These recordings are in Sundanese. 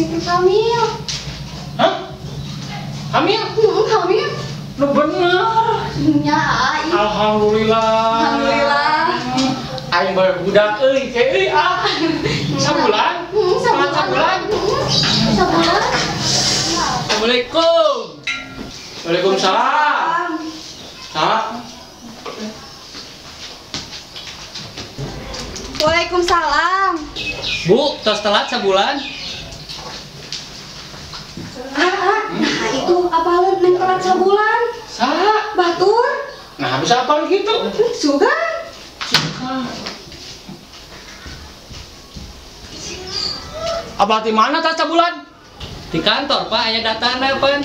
Positif hamil. Hah? Hamil? Hamil. Lu bener. Nya, alhamdulillah. Alhamdulillah. Aing bae budak euy, euy ah. Sabulan? Sabulan. Sabulan. Assalamualaikum. Waalaikumsalam. Salam. Waalaikumsalam. Bu, tos telat sabulan. Nah itu apalun neng telat sabulan? Sa? Batur. Nah bisa apalun gitu? Suka. Suka. Apa di mana tas sabulan? Di kantor Pak, aya datana pan.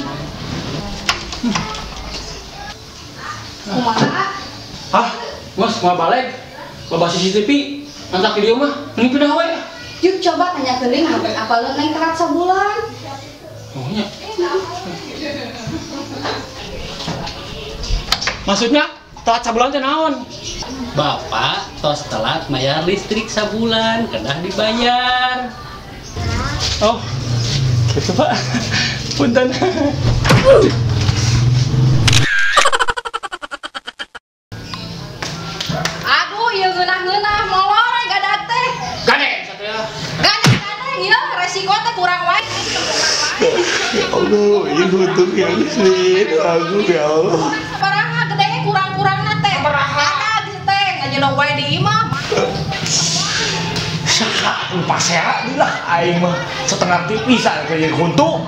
Kumaha? Hah? Mas, mau balik? Loba CCTV. Antak di dieu mah, mending pindah we. Yuk coba tanya ke deui ngapain apalun neng telat sabulan. Oh nya. Maksudnya telat sabulan teh naon? Bapak tos telat bayar listrik sabulan, kedah dibayar. Oh. Gitu Pak. Punten. Aduh, ieu ngeunah-ngeunah molor gadag teh. Gandeng satria. Gandeng ieu resiko teh kurang wae. Ya Allah, ieu untung ya sih. Aku ya Allah. Sabaraha gede kurang-kurangna teh. Sabaraha? Ada geus teh ngajedog wae di imah. Saha nu pasea lah aing mah setengah tipis kayak huntu.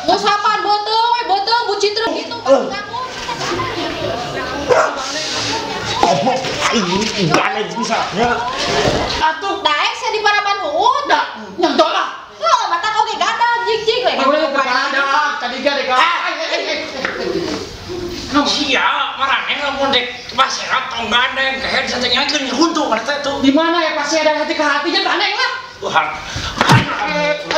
Musapan boteung we boteung bu Citra gitu kamu. Goblok aing gandeng bisa nya. Atuh daek sia di paraban uut. Da, nyantol lah. Heuh, matak oge gadag jig-jig we. Gadag tadi ge dek. Sia, maraneh lamun dek pasea tong gandeng kehed satenyakeun huntu kana teh tuh. Di mana ya pasti ada hati ke hatinya gandeng lah. Tuhan.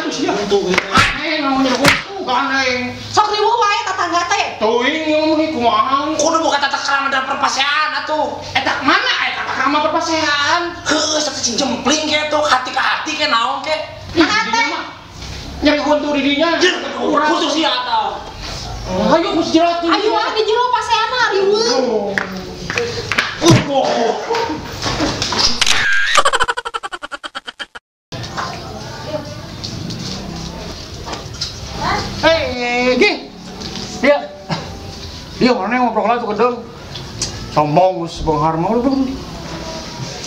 Aduh sia. Huntu. Aneh ngomongnya huntu gandeng. Sok riweuh wae tatangga teh. Teuing ngomong kumaha. Kudu buka tata krama dan perpaseaan atuh. Eta mana eta tata krama perpaseaan? Heueuh satu cing jempling ke tuh hati ke hati ke naon ke. Nah teh. Nyari huntu di dinya. Huntu sia atuh. Ayo mesti jerat. Ayo ah di jero paseana riweuh. Hei, Gi. Dia. Dia mana yang ngobrol tuh kedeng. Sombong geus beunghar mah lu.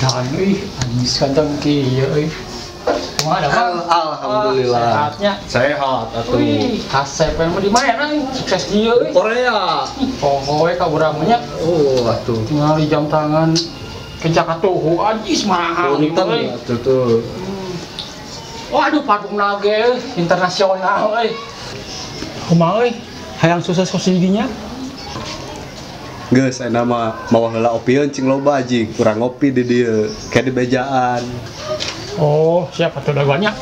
Dan euy, anjis kantong kieu euy. Alhamdulillah. Sehatnya. Sehat atuh. Kasep mah di mana sukses kieu euy. Korea. Oh, we ka urang nya. Oh, atuh. Tinggal di jam tangan kencak atuh anjis mahal. Punten atuh tuh. Waduh, parfum nage internasional euy. Kumaha euy? Hayang sukses ku dinya. Geus ayeuna mah mawa heula opieun cing loba jing, kurang ngopi di dieu, kayak di bejaan. Oh, siap atuh udah banyak.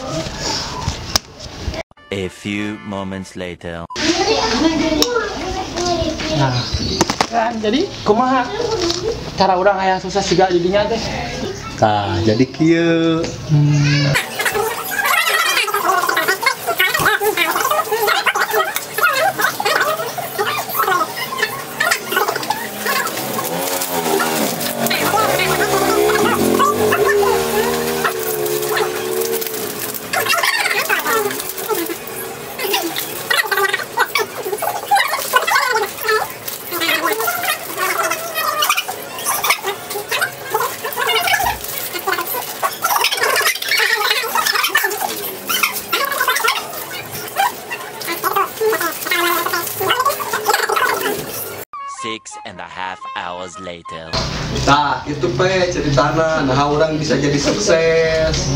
A few moments later. Nah, kan jadi kumaha cara urang hayang sukses juga jadinya teh. Tah, jadi kieu. Six and a half hours later. Nah, itu pe ceritana, nah orang bisa jadi sukses.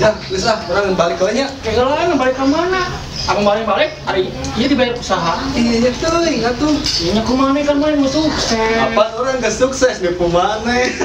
Ya, bisa orang balik ke nya. Kegelan balik ke mana? Abang balik-balik, hari iya dibayar usaha. Iya tuh, ingat tuh. Iya kumane kan main mau sukses. Apa orang gak sukses nih kumane?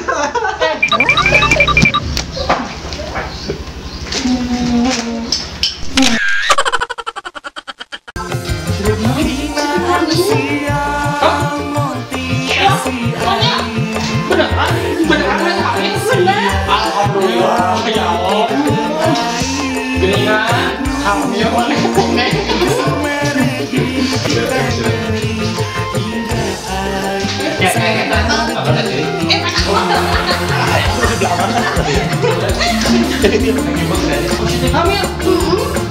Hamil.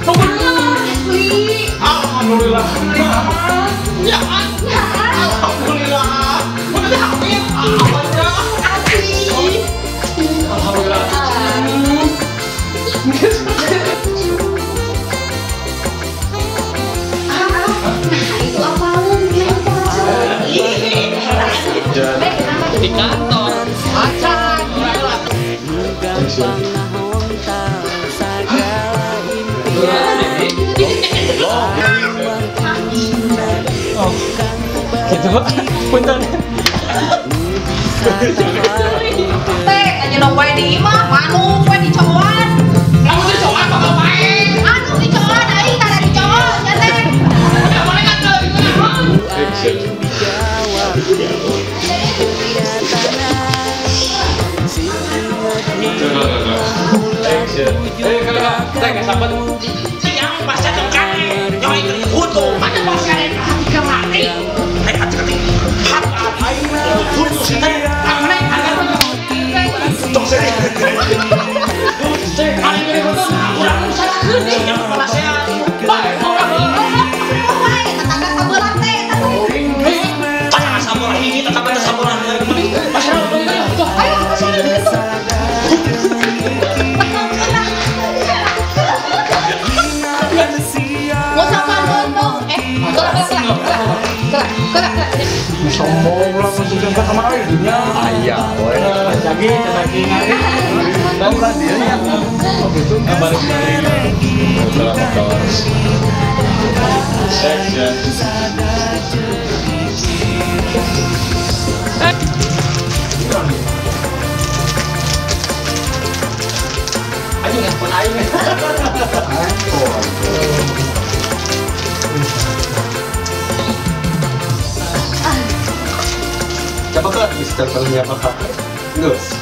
Asli. Alhamdulillah. Ya. Alhamdulillah. Udah hamil. Alhamdulillah. Asli. Alhamdulillah. Itu apaan? Di kantor. Acan. Oh, gitu Pak. Punten. Teh, aya wae di imah, manuk we dicoan. Lamun dicoan bakal main. Anu dicoan aing tara dicoan nya teh. Udah boleh kan teu? Action. Teh kesapet. Yang pasca tengkane, nyoy kutu, mana pasca hati mati. Hati hati. Hati kutu sih teh. Amane tong seri. Aing urang salahkeun deui yang kepala saya. Bae urang. Bae tetangga sabelah teh eta teh. Tetangga sabelah ini, tetangga sabelah. Ayo ke sana gitu. Sombong lah maksudnya ke kamar dunia. Ayah, we. Lagi lagi ngari. Tahu lah dia ya. Oh gitu. Balik balik. Action. Ayo handphone aing. Coba ke bisa terlihat apa? Terus.